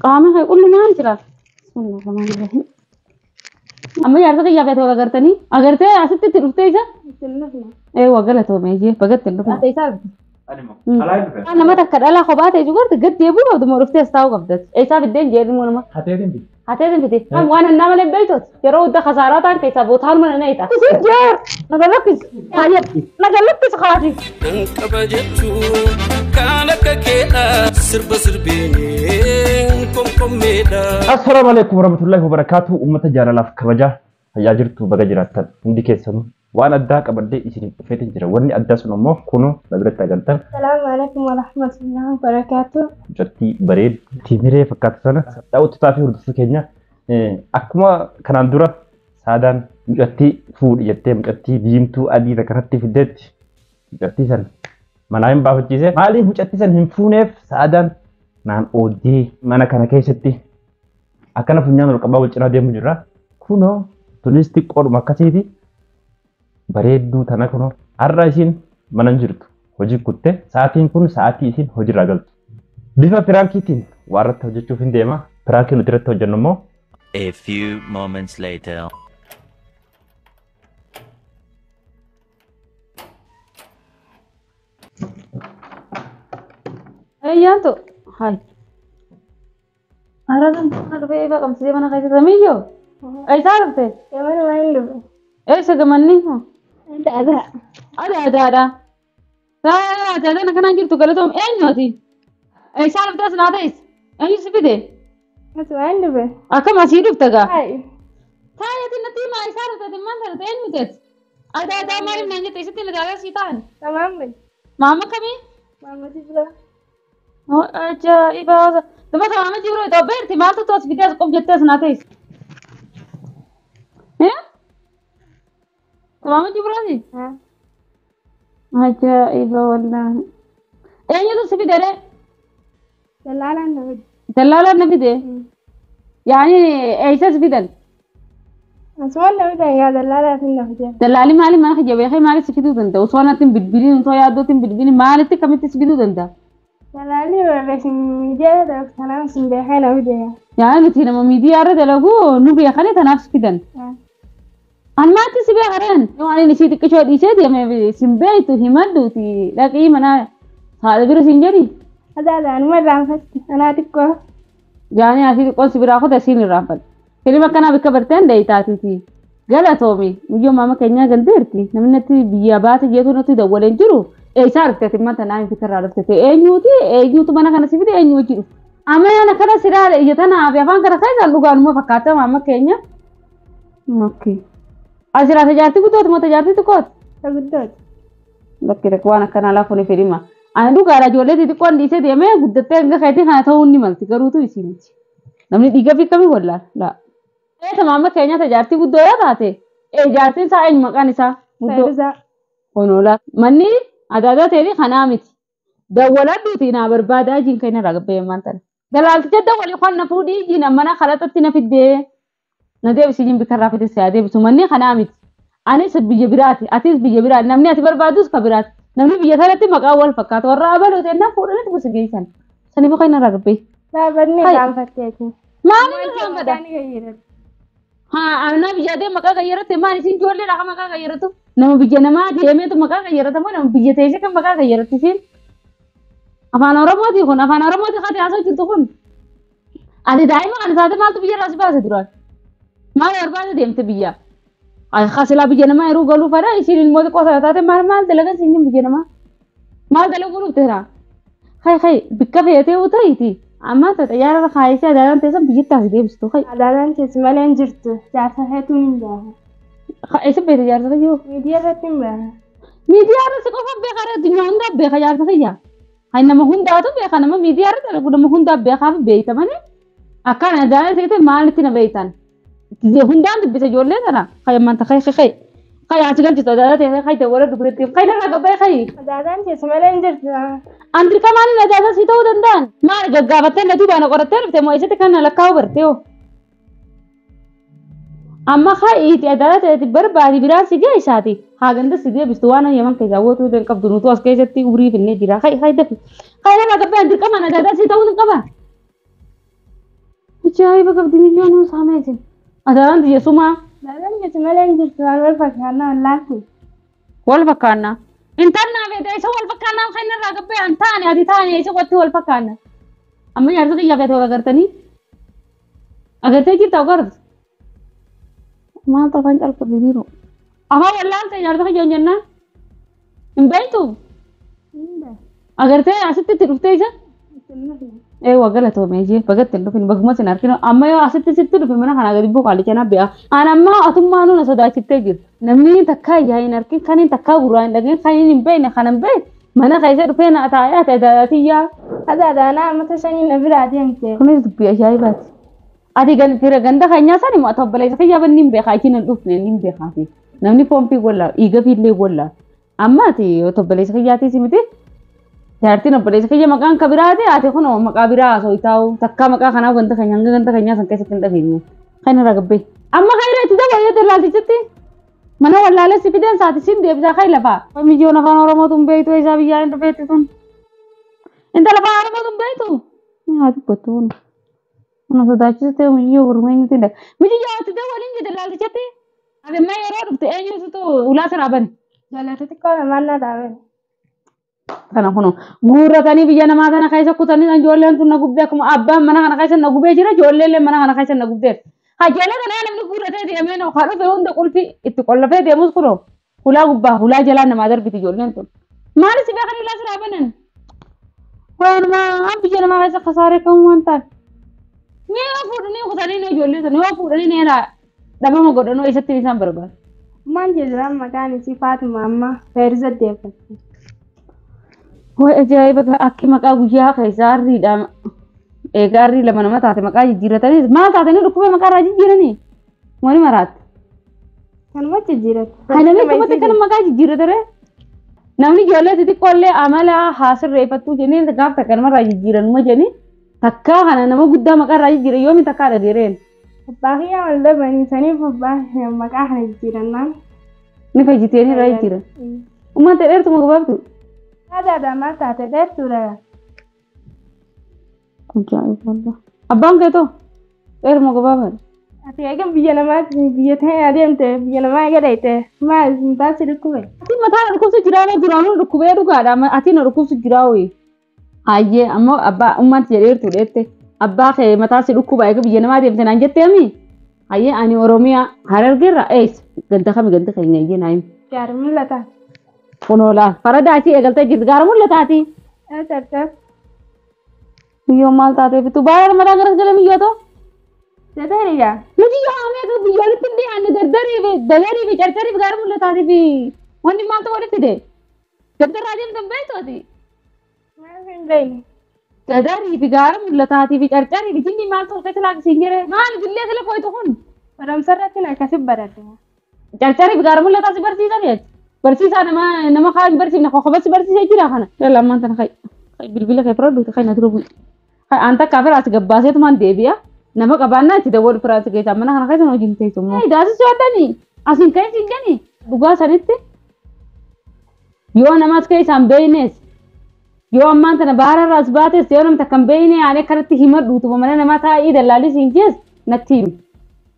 Qaama kee qullumaan jira. Bismillahirrahmanirrahiim. Amma jaarsa kiyyaa feete wal agartanii agartee asitti itti dhuftee isa? Eewwa galatoome ijee bagatti hin dhufne. Eessaa dhufte? Alaa hin dhufe. Nama takka dhalaa kophaa ta'e jiru gad deebi'uu qabdu moo dhuftee as taa'uu qabda. Eessaa fiddeen jedhu immoo nama. Hateetiin bite. Hateetiin fite. Waan hannaa malee beektooti. Yeroo hunda kasaaraa ta'an keessaa bootaan mana na hixa. Isin jeer naga lakkis. Naga lakkis kaati. Nan qaba jechuun kan akka keedha sirba sirbeeneen komkommeedha. Assalaamu alaikum warahmatullahi wabarakatuh. Uummata jaalalaaf kabajaa fayyaa jirtu baga jiraattan hundi keessanuu waan addaa qabadhee isiniif dhufeetiin jira. Wanni addaa sun immoo kunoo na biratti agartan. Salaamu alaikum warahmatullahi wabarakatuh. Mucattii bareedduu timiree fakkaatu sana daawwattoota fi hordoftoota keenya akkuma kanaan dura Saadaan mucattii fuudhi jettee mucattii diimtuu adii takka irratti fiddeetti mucattii san manaa hin baafachiise. Maaliif mucattii san hin fuuneef Saadaan naan ooddee mana kana keessatti akkana funyaan ol qabaa wal cinaa deemu jirra. Kunoo tunis xiqqoodhuma akkasiiti bareedduu tana kunoo har'a isiin mana hin jirtu hojii kutte sa'aatiin kun sa'aatii isiin hojiirraa galtu. Bifa piraankiitiin waa irratti hojjechuuf hin deema. Piraankii nuti irratti hojjennu immoo A few moments later. Ayyaantu hayi. Har'a kan dhufee eebaa qabsiisee mana keessa samiyyoo. Eessaa dhufte? Gaman waan hin dhufe. Eessa gamanni? Adaadaa. Adaadaadha. Adaadaan akkanaan jirtu galatoom eenyuuti? Eessaa dhufte as naa ta'es? Eenyu si fide? As waan hin dhufe. Akkam asii dhufte gaa? Hayi. Taayati natti himaa eessaa dhufte ati maal taate eenyu teet? Adaadaa maaliif naan jette isitti adaadaa sii ta'an? Tamaam bee. Maama kamii? Maama Jibraa. Ajaa'iba! Duma maama Jibroo Itoophiyaa jirti maaltu toos fidee as qof jettee as naa ta'es? Maama Jibrooti? Ajaa'iba wallaahi. Eenyutu si fide ree? Dallaalaan na fide. Dallaalaan na fide? Yaani eessa si fidan? Asumaan na fidan yaa dallaalaa fi na fide. Dallaalli maali mana kiyya beekee maaliif si fiduu danda'a? Osoo natti hin bilbiliin osoo yaaddootti hin bilbiliin maalitti kamitti si fiduu danda'a? Dallaalli warra isin miidiyaa dalagu kanaaf isin beekee na fide yaa. Yaani nuti nama miidiyaa irra dalagu nu beekanii tanaaf si fidan. An maatti si beekareen? Waan inni isii xiqqishoo dhiisee deeme sin beektu himadhuuti dhaqii mana haadha bira siin jedhi. Adaadha anuma irraanfatti anaa xiqqoo. Yaani asii xiqqoon si biraa kuta siin irraanfadha. Filima akkanaa bakka barteen deeyitaatiiti. Galatoomi guyyoo maama keenyaa galteerti namni natti biyya baate jeetu natti dawwalee hin jiru. Eessaa dhufte ati manta naa hin fikirraa dhufte eenyuuti eenyuutu mana kana si fide eenyu wajji dhufe. Amma yana kana siraa ija tanaa fi afaan kana keessaan dhugaanuma fakkaata maama keenya. Okay. Asiraa tajaajilti guddooti moo tajaajilti xiqqooti? Guddooti. Bakki rakk waan akkanaa laafuun fedhima. Ani dhugaadha ijoollee xixiqqoon dhiisee deemee guddattee hanga keetii kana ta'uu ni malti garuutu isii miti. Namni dhiiga fi kamii wallaala. Laa. Eeta maama keenya tajaajilti guddoo yoo taate jaartiin isaa eenyu maqaan isaa guddoo? Faayidaa. Honoolaa. Manni adaadaa ta'ee kanaa miti. Dawwaladhuuti naa barbaadaa jiin kan irraa gabbee ammaan tana. Dalaalticha dawwali kan na fuudhii jiin mana kalaxatti na fiddee. Na deebisi jiin bikka irraa fide si deebisu manni kanaa miti. Anis biyya biraati atis biyya biraati namni ati barbaadus ka biraati. Namni biyya sanatti maqaa wal fakkaata warra abaluu ta'e na fuudhanitti gosa geessan. Saniif kan irraa gabbee. Dhaabanni Hayi. irraanfatteeti. Maaliif irraanfata? Maqaan gayyirate. Haa ana biyya deemee maqaa gayyarate maal isin ijoollee dha maqaa gayyaratu. Nama biyya namaa deemeetu maqaa gayyarata moo nama biyya teessee kan maqaa gayyaratti isin? Afaan Oromooti kun afaan Oromooti kan haasoo jirtu kun. Ati daa'ima kana taate maaltu biyya irraa si baase duraan? Maal barbaade deemte biyya? Kasilaa biyya namaa yeroo galuu fadha isin ilmoo xiqqoo sana taate maal maal dalagan siin biyya namaa? Maal dalaguu dhufte raa? Hay hay bikka feetee yoo ta'iti amma xayyaara irra kaayisee adaadaan teessan biyyatti as deebistu hay. Adaadaan teessu malee hin jirtu. Jaarsa feetuun hin beeka. Eessa beekte jaarsa kiyyoo? Miidiyaa irratti hin beeka. Miidiyaa irra si qofa beeka irra addunyaa hundaa beeka jaarsa kiyya. Hay nama hundaatu beeka nama miidiyaa irra dalagu nama hundaa beekaa fi beekta malee akkaan adaadaan teessee maalitti na beektan? Hundaan dubbisa ijoollee tana hay ammaan ta hay hay hay achi galchitu adaadaa teessee hay dawwala duguretti hay narraa gabbee hay. Adaadaan teessu malee hin jirtu. Andri kamaaniin adaadaa si ta'uu danda'an maal gaggaafattee na duubaan qorattee dhufte moo eessatti kan na lakkaa'u bartee hoo? Amma ha'iiti adaadaa ta'eeti barbaadi biraan si geessaati haa ganda si deebistu waan yaman keessaa wootuu hin qabdu nutu as keessatti umurii finnee jira hay hay dafi hay narraa gabbee andri kamaan adaadaa si ta'uu hin qaba. Ajaa'iba qabdi miliyoonuu saameetiin. Adaan biyya sumaa. Daadaan jechi malee hin jirtu waan wal fakkaannaa wallaalti. Wal fakkaannaa. Intannaa beektaa isa wal fakkaannaa kan irraa gabbee an taane ati taane isa watti wal fakkaanna. Amma jaarsa kiyyaa feete wal agartanii. Agartee jirta agartu. Maal afaan calqabde jiru. Afaan wallaalte jaarsa kiyyaan jennaan. Hin beektu. Agartee asitti itti dhuftee isa. Eewwa galatoomee jee bagatti hin dhufin baguma sin arginu amma yoo asitti sitti dhufe mana kanaa gadi bu'u qaalicha na be'a. An amma atummaa nuna sodaachiftee jirti. Namni takkaa ijaa hin argin kan hin takkaa gurraa hin dhagin kan hin beekne kan hin beekne mana keessa dhufee na taa'ee ati adaatiyyaa. Adaadaanaa amata shanii na biraa deemte. Kunis dubbii ajaa'ibaati. Ati fira ganda keenyaa sani moo ati obboleessa kiyyaa banni hin beekaa achiin hin dhufne hin beekaa fi namni poompii gollaa dhiiga fiillee gollaa. Amma ati obboleessa kiyyaatii si miti. Jaartiin obboleessa kiyya maqaan ka biraati ati kun maqaa biraa haasoo taa'u takkaa maqaa kanaa ganda keenya hanga ganda keenyaa san keessatti hin dhageenye. Kan irraa gabbee. Amma kan irra itti daboo yoo dallaaltichatti mana wallaalessi fideen saati siin deebisaa kan lafaa. Mijoon afaan Oromootu hin beektu isaa biyyaa hin dhufeetti sun. Intala afaan Oromootu hin beektu. Haa dubbattu kun. Kun sodaachistee mijiyyoo gurmeenyutu hin dhaga. Mijiyyoo ati dawwaliin jedhe dallaaltichatti. Ati amma yeroo dhufte eenyutu ulaa siraa bane. Jaallattu xiqqoo namaan na dhaabee. Kana kuno guurratanii biyya namaa kana keessa kutanii ijoolleen tun na gubdee akkuma abbaan mana kana keessa na gubee jira ijoolleen mana kana keessa na gubdeef. Hajeela kana namni guurratee deemee na haa dhufe hunda qulfi itti qollafee deemus kuno hulaa gubbaa hulaa jalaa namaa darbiti ijoolleen tun. Maali si beekan ulaa siraa banan? Waanuma an biyya namaa keessa kasaaree kan waan taate. Mee yoo fuudhanii kutanii na ijoollee sana yoo fuudhanii na dhabama godhanoo eessatti isaan barbaadu. Maan jedhaan maqaan isii Faatuma amma Feerza deeffatti. Way ajaa'iba akki maqaa guyyaa keessa harriidha. Egaa harrii lama nama taate maqaa jijjiirratanii maal taatanii dhukkubee maqaa irraa jijjiiranii? Wani maraatti. Kanuma jijjiirratti. Kan namni dhumatti kan maqaa jijjiirratare. Namni ijoollee xixiqqoo illee amala haa sirreeffattuu jennee gaaf takka namarraa jijjiiranuma jennee takkaa kana nama guddaa maqaa irraa jijjiiran yoomi takkaa dhageereen. Abbaa kiyyaa wal dhabanii saniif abbaa maqaa kana jijjiirannaan. Ni fayyitee irraa jijjiiran. Uummata dheertuma gabaabdu. Adaadhaa maal taate dheertuudha. Ajaa'iba. Abbaan kee too dheeruma gabaabaadha. Ati eega biyya namaatti biyya ta'e adeemte biyya namaa eega dheeyte maal mataa si dhukkube. Ati mataa na dhukkubsu jiraa moo duraanuu dhukkubee dhugaadha ati na dhukkubsu jiraa wayii. Hayyee ammoo abbaa ummati jedheertu dheette abbaa kee mataa si dhukkuba eega biyya namaa deemte naan jettee mi? Hayyee ani Oromiyaa Harargeerra eessa ganda kami ganda keenya iyyee naa himi. Gaara mul'ata. Kunoo laal farada achii eegaltee jirti gaara mul'ataati. Carcar. Miyyoo maal taatee bitu baay'ee mataa garas galee miyyoo ta'u. Dadariyaa. Nuti yoo amee biyyoolitti hin dhiyaanne dardarii fi dagarii fi carcarii fi gaara mul'ataatii fi wanni maaltu walitti fide. Gandarraa deemtan beektu ati. Maal hin beekne. Dagarii fi gaara mul'ataatii fi carcarii fi jinni maaltu ol keessa laaqisiin jedhee maal billee sila qoytu kun. Barumsa irratti na akkasi baradhe. Carcarii fi gaara mul'ataa si barsiisan jechuudha. Barsiisaa nama nama kaan barsiifne kokoba si barsiisee jira kana. Lala ammaan tana kai bilbila kee fudhadhu kai na dura bu'i. Kai an takka firaas gabbaaseetumaan deebi'a. Nama qabaannaa itti dawwalu firaas keessaa mana kana keessa hojiin teessu immoo. Daasisuu yaadanii asiin keessa hin gani dhugaa sanitti yoo namas keessaan beeynees yoo ammaan tana baararraas baates yoo namta kan beeyne ani akkanatti himadhu utuma mana namaa taa'ii dallaalii siin jees natti himi.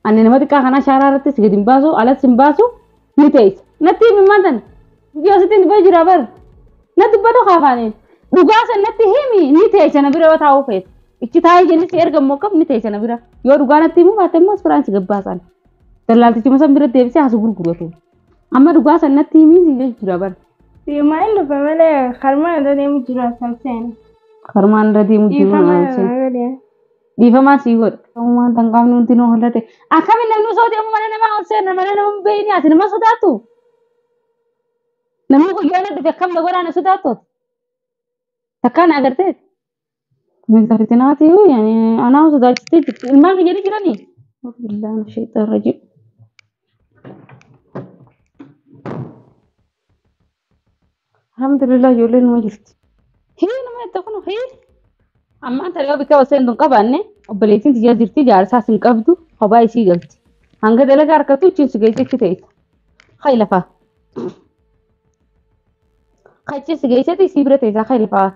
Ani nama xiqqaa kana shaaraa irrattis gadi hin baasu alas hin baasu ni teessa. Natti himi ammaan tana yoo sitti hin jira bar na dubbatu kaafaaniin dhugaa san natti himi ni teessa na bira yoo taa'uu feete. Ichi taa'ee jennis erga immoo kam ni teessa na bira yoo dhugaa natti himu baatte immoo Firaansi gabbaasan. Dallaaltichuma san bira deebisee haasuu gurguratu. Amma dhugaa san natti himi si jira bar. Deemaa hin dhufe malee harmaan irra deemu jiru asal seene. Harmaan irra deemu jiru asal seene. Dhiifamaa sii godha. Waan tan qaamni hundi nu hollate. Akkamiin namni osoo deemu mana namaa ol seena mana nama hin beekne ati nama sodaattu. Namni kun yoo na dhufe akkam na godhaa na sodaattu. Takkaa na agartee. Meeshaa yaani anaa sodaachistee jirti. Ilmaan kiyya ni jiranii. Billaan sheexan rajim. Alhamdulillah ijoolleen numa jirti. Hii nama itti kunu hii. Ammaan tana yoo bikka osoo hin qabaanne obboleettiin tiyya jirti jaarsaas hin qabdu kophaa isii galti. Hanga dalagaa harkatu ichiin si geesse achi teessa. Hayi lafaa. Achi si geesseeti isii bira teessa hayi lafaa.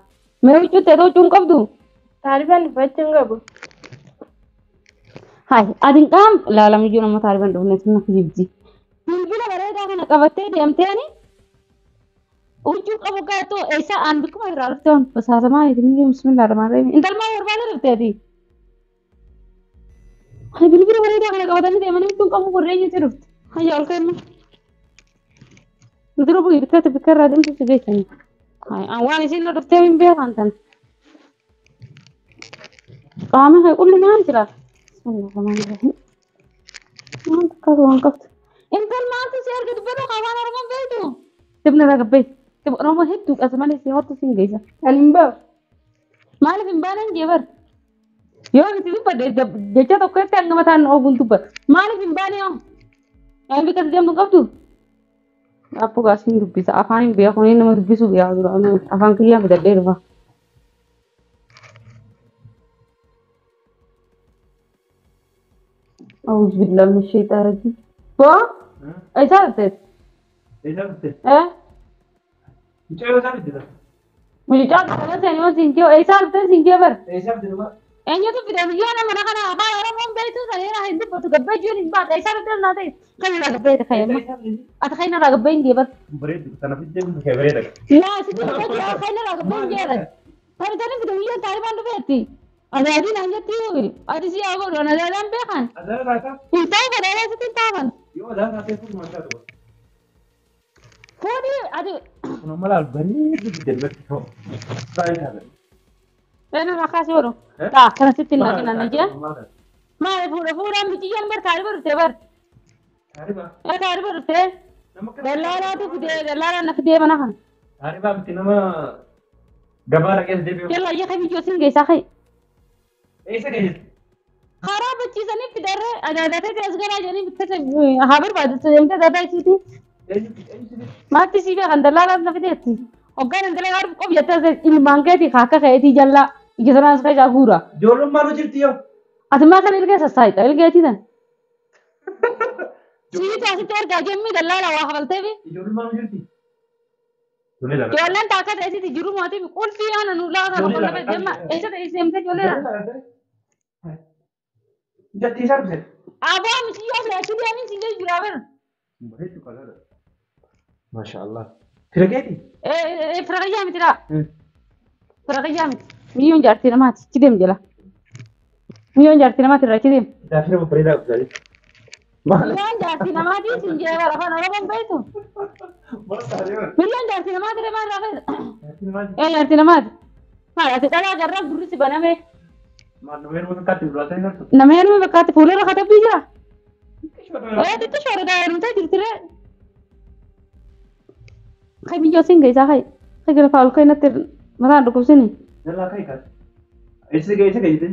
Mee huccuu teessoo huccuu hin qabdu? Taalibaan uffachuu hin qabu. Hai, adin qaam laalamiyyuu nama taariban dhufne sun kijibdi. Bilbila bareedaa kana qabattee deemteeni huccuu qabu gaatoo eessa aan bikkuma irraa dhufte waan basaasamaa miyyuu bismillah rahmaan rahiim. Intalmaa barbaada dhufte ati. Hai bilbila bareedaa kana qabatanii deemanii huccuun qabu warreen dhufte. Hayya ol kennu. Dura bu'ii bikkatti bikka irraa deemtu si geessani. Hai waan isin dhuftee hin beekan tan. Qaama kee qullu maal jira? Bismillahirrahmanirrahiim. Waan takkaatu waan qabdu. Intal maaltu si arga dubbatu afaan Oromoon beektu? Sibna irraa gabbee. Sib Oromoo hedduu qasa malee si hottu siin geessa. Ani hin bahu. Maaliif hin baaneen jee bar? Yoo miti dubbadde jecha tokkotti hanga mataan ooguun dubbata. Maaliif hin baane yoo? Yaa bikka deemtu qabdu? Abbo gaasiin dubbisa. Afaan hin beeku nama dubbisuu beeku dura. Afaan kiyyaan fidadhee dhufa. أعوذ بالله من الشيطان الرجيم. با إيش عرفت؟ Eessa dhufte? إيه؟ Mucayyoo isaa fidde ta'a. مش عارفة بس يعني سنجيو إيش عرفت سنجيو بر؟ Eessa fidde dhugaa? أني تو بدي أنا منا كنا أبا أنا مم بيتو سنيرا هندو بتقبل جون بعد إيش عرفت أنا ده خلينا رقبة تخيل أتخيل رقبة إنجي بر. Bareedu sana fiddee kun kee bareeda. لا ستي خلينا رقبة إنجي بر. ترى ترى بدي أنا طالبان بيتي. أنا أدي نانجتي أدي سي أقول أنا لا لا بيخان. Adaala taataa? إنتاو بدي ستي تاون. Yoo adaala taatee fuudhu maal taatu? فودي أدي Kun amma laal bareedu fidde dubartii ta'u. Baay'ee taata. أنا ما خاسورو. لا كنا ستي ناكنا نجي. ما فورا فورا متيجان بر تعرف تبر. Taaribaa. تعرف تبر. دلالة تفدي دلالة نفدي أنا خان. Taaribaa miti nama gabaa dhaqee deebi'u. يلا يا خي بيجوسين جيسا خي. Eessa geessite? خراب تشيزني في در أنا داتا تأسكنا جاني بتس هابر بعد تسمت داتا تشيتي. ما تشيبه عن دلالة نفدي وكان عندنا عارف قب يتز المانجا خاكا خيتي جلا يجسنا أسكا جاهورا. Ijoolleen maal jirti yoo? أتما كان إلقى سسايت إلقى تيدا. سيد أسي ترجع جمي دلالة واحد تبي. Ijoolleen maal jirti? Ijoolleen taaka ta'e jiru maatii qulfii ana nu laata qolla deema eessa ta'e seemte ijoollee. Jatti isaa dhufte. Aboo miti yoo bira achi deemin si jira bar. Bareedu qalaadha. Maasha Allah. Fira keeti? Fira kiyyaa miti laa. Fira kiyyaa miti. Miyyoon jaartii namaati achi deem jala. Miyyoon jaartii namaati irra achi deem. Daafira babbareedaa qabdi. Miyyoon jaartii namaati sin jira bar afaan Oromoon beektu. Miyyoon jaartii namaati irra maal raafeedha? Jaartii namaati. Maal ati dhalaa garraa gurri si baname. Maal nama heeruma fakkaatti fuula irra Nama heeruma fakkaatti fuula irra katabbii jira. Xixiqqoo shoora heerumtee jirti ree. Kai biyyoo siin geessaa kai. Kai gara faawul kai natti mataan dhukkubsini. Dallaa kai kaas. Eessa geesse geessite?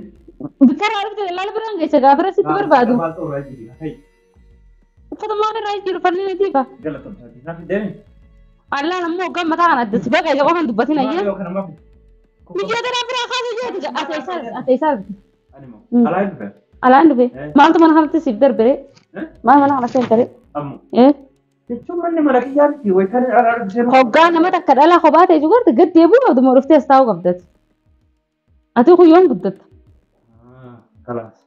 Bikka irraa dhufte dallaala biraan geesse gaafira sitti barbaadu. Maal ta'u irraa jiru kai. Uffata maal irraa jiru farni ni tiifa. Galatomsaati. Naaf deemi. Allaan ammoo hoggaan mataa kana adda si baqa ija qofaan dubbatin ayyee. Maal yoo kana maaf? Biyyoota irraa biraa kaasee jirti. Ate isaa dhufte. Ani moo. Alaa dhufe. Alaan dhufe. Maaltu mana kanatti siif darbere? Maal mana kana seentare? Ammoo. Jechuun manni mana kiyyaa miti wayitaan alaa dhufee. Hoggaa nama takka dhalaa kophaa ta'e jiru gad deebi'uu qabdu moo dhuftee as taa'uu qabdati. Ati kun yoom guddatta? Kalaas.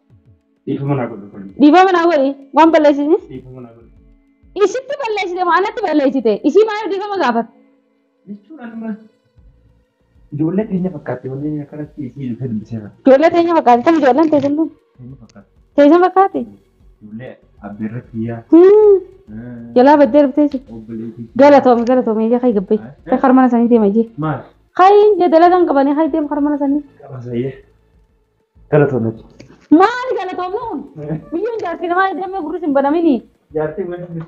Dhiifama naa godhu kun. Dhiifama naa godhi waan balleessite? Dhiifama naa godhu. Isitti balleessite moo anatti balleessite? Isii maaliif dhiifama gaafata? Jechuun anuma ijoollee teenya fakkaatti wanni akkanatti isii dhufee dubbiseera. Ijoollee teenya fakkaatti tam ijoolleen teessan tun? Teenya fakkaatti. Teessan fakkaatti? Ijoollee abbeerra kiyyaa. Jalaa baddee dhuftee Obboleettii. Galatoome galatoome ija kai gabbee. Kai harmana sanii deema ijee. Maal? Kai dalagaan qabanii kai deema harmana sanii. Qabasayyee. Galatoome. Maali galatoomni kun? Biyyoon jaartii namaa deemee gurri hin banamini. Jaartii waliin.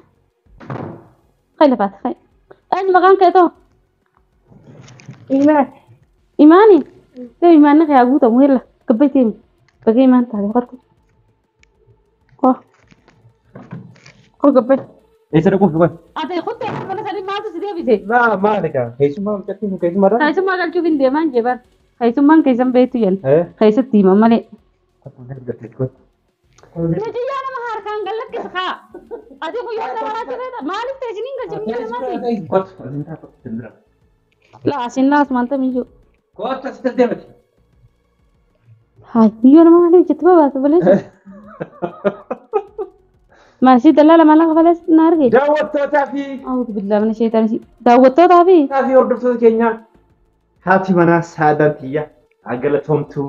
Kai lafaati kai. Eenyu maqaan kee ta'u? Imaan. Imaani? Deemi imaanni kee haa guutamu hilla. Gabbee deemi. Bagee imaan taate qarqu. Koo. Koo gabbee. Eessa dhaquuf dhugan? Ati kuttee mana sanii maaltu si deebise? Laa maali kaa? Keessummaa mucattiin kun keessummaa irraa? Keessummaa galchuuf hin deemaan jee bar. Keessummaan keessan beektu jenna. Keessatti hima malee. Nutiyyaa nama harkaan gallakkisa kaa. Ati guyyaa nama raachifeeta. Maaliif ta'e isiniin galche biyya namaati? Kottu asin taa'u bira. Laa asin laas maal ta'e miyyuu. Kottu asitti deemati. Haa biyyoo nama maaliif jetti babaasa baleessa. Maasii dalaala maallaqa kafalees na arge. Daawwattootaa fi A'uudhu billaahi mina sheexaanii. Daawwattootaa fi fi hordoftoota keenyaa haati manaa Saadaan tiyya galatoomtuu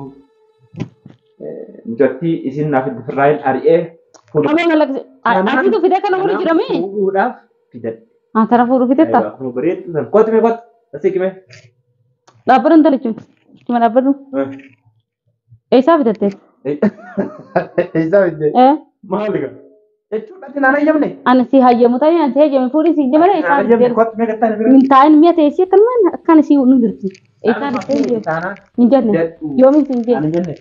mucattii isin naaf Firraayil ari'ee Aboo maallaqa asiitu fidee kana wali jirame. Fuudhuudhaaf fidadhe. Haa tara fuudhu fidetta. Akkuma bareeddu san kootu mee kootu asii qimee. Dhaabbadhu intala jechuun. Cima dhaabbadhu. Eessaa fidatte? Eessaa fidde? Ee. Maali gaa? Jechuun ati naan hayyamne. Ani si hayyamu ta'ee ani si hayyame fuudhii si jabale eessaa Naan hayyamne fidde? kootu mee gattaan bira. Min taa'in mi'a teessee akkanumaan akkaan isii nu jirti. Eessaa fidde hin jenne. Taanaa. Hin jenne. Yoomin si hin jenne. Ani jenne.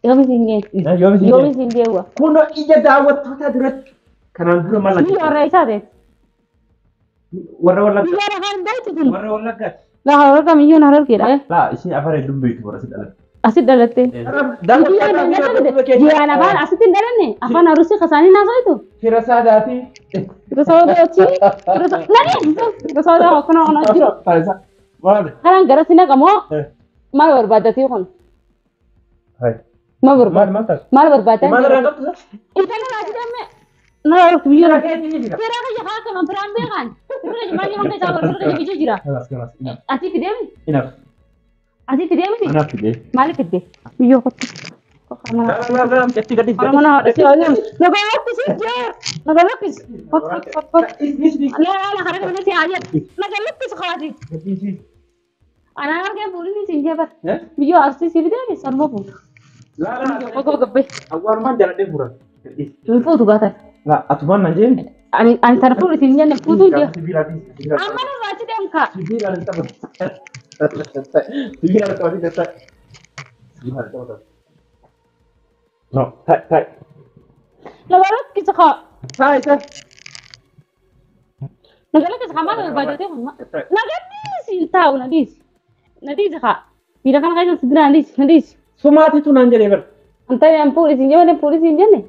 Yoomin si hin jenne. Yoomis hin Yoomin jenne. si hin jenne. Kunoo ija daawwattootaa duratti kanaan dura maal Biyya warra eessaa ta'e? Warra Wallaggaa. Biyya warra afaan baay'atu kun. Warra Wallaggaati. Laa warra kamiyyuu na harargeedha. Laa isin afaan hedduun beektu warra si dhalatte. Asitti dhalatte. Ji'aan afaan asitti hin dhalanne afaan arusii kasaanii naasoitu. Fira saadaati. Gosa nani gosa akkana kana jiru. Maali? Karaan gara si naqamoo maal barbaaddatee kun? Maal barbaadda? Maal maal taate? Maal barbaaddaa? Maal irraa qabdu? Intala raajii dhamme. Na arku biyya Fira raajii. keetii ni jira. Fira kiyya haa kaman firaan beekan. Fira kiyya maal jedhamu keessaa godhu fira kiyya biyya jira. Kalaas kalaas. Asii fideemi? Inaaf. Asii fideemi? Anaaf fidee. Maaliif fidde? Biyyoo kottu. Itti gadi. Mana nagaa lakkisi jeer. Nagaa lakkisi. Kot kot kot kot. La la karaa kanatti haa jedhu. Nagaa lakkisi kaati. Anaan argee fuudhini siin jeebar. Biyyoo arsii si fideemi sarmoo fuutu. Kotoo gabbee. Awwaalumaan jaaladhee fuura. Hin fuutu gaatan. Laa atumaan naan jeen. Ani ani sana fuudhu siin jenne fuutuu jee. Sibiilaatiin. Amma nurraa achi deemka. Sibiilaan taphatu. Sibiilaan taphatu. Sibiilaan taphatu. No, tai tai. Nagaa lakkisi kaa. Tai tai. Nagaa lakkisi kaa maal barbaadatee kun? Nagaa dhiisi hin taa'u na dhiisi. Na dhiisi kaa. Miila kana keessa si bira na dhiisi na dhiisi. Sumaatitu naan jedhee bara. Antani an fuudhi siin jenne fuudhi siin jenne.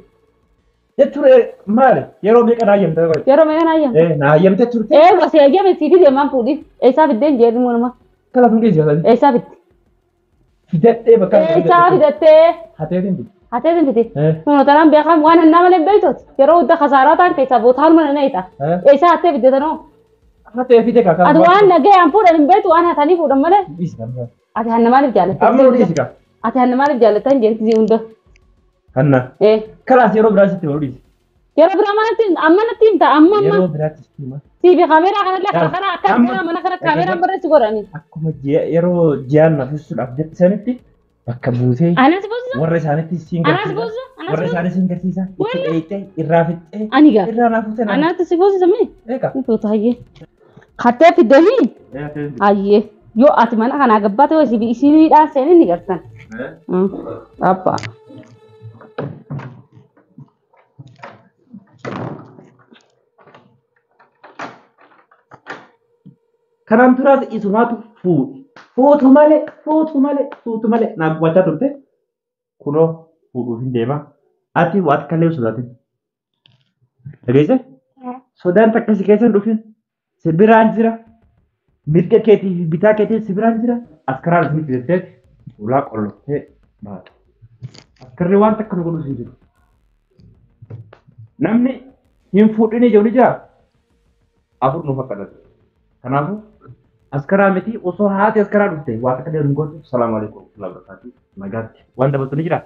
Jechuun maali? Yeroo meeqa naa hayyamte? Yeroo meeqa naa hayyamte? Naa hayyamte turte. Ee wasee hayyame sii fide maan fuudhi. Eessaa fiddeen jeedhi morma. Kala sun dhiisi haasa'in. Eessaa fidde? Fidadhee bakka. Eessaa fidattee? Hateetiin fide. Hateetiin fide. Kun tanaan beekan waan hannaa malee beektooti. Yeroo hunda kasaaraa ta'an keessaa bootaan mana na hixa. Eessaa hattee fidde tanoo? Hatee fide kaakaa. Ati waan nagayaan fuudhan hin beektu waan hatanii fuudhan malee. Dhiisi kan. Ati hanna maaliif jaalatta? Amma nu dhiisi kaa. Ati hanna maaliif jaalatta hin jeetti hunda? Hanna. Ee. Kalaas yeroo biraa sitti hima dhiisi. Yeroo biraa manatti amma natti himta amma amma. Yeroo biraatti sitti hima. Siifi kaameeraa kanallee akka kana akka kana mana kana kaameeraan barreessu godhani. Akkuma yeroo ji'aan na fisuudhaaf jette sanitti bakka buusee Anas buusa. warra isaanitti siin Anas garsiisa. buusa. Anas Warra buusa. isaanii siin garsiisa. Itti dheeyitee irraa fixxee Ani gaa. irraa naa fuute naa. Anaatti si buusisa mee? Eega. Fuuta hayyee. Hattee fiddanii hayyee. Yoo ati mana kanaa gabbaate yoo isiin isiidhaan seenin ni gartan. Abbaa. Kanaan duraas isumaatu fuudhi. Fuutu malee fuutu malee fuutu malee naa gubachaa turte. Kunoo fuudhuuf hin deema. Ati waan akka illee sodaatin. Dhageesse? Sodaan takka si keessa hin dhufin. Si biraan jira. Mirga keetii fi bitaa keetii si biraan jira. Askaraan isinitti jettee ulaa qolloftee baata. Askarri waan takka nu godhu hin jiru. Namni hin fuudhin ijoo ni jira. Afur nu fakkaata. Kanaafuu askaraa miti osoo haati askaraa dhufte waa takka illee hin gootu. Salaamu alaikum warahmatullahi wabarakatuh. Nagaatti. Waan dabaltu ni jira?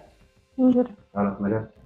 Hin jiru. Kanaaf nagaatti.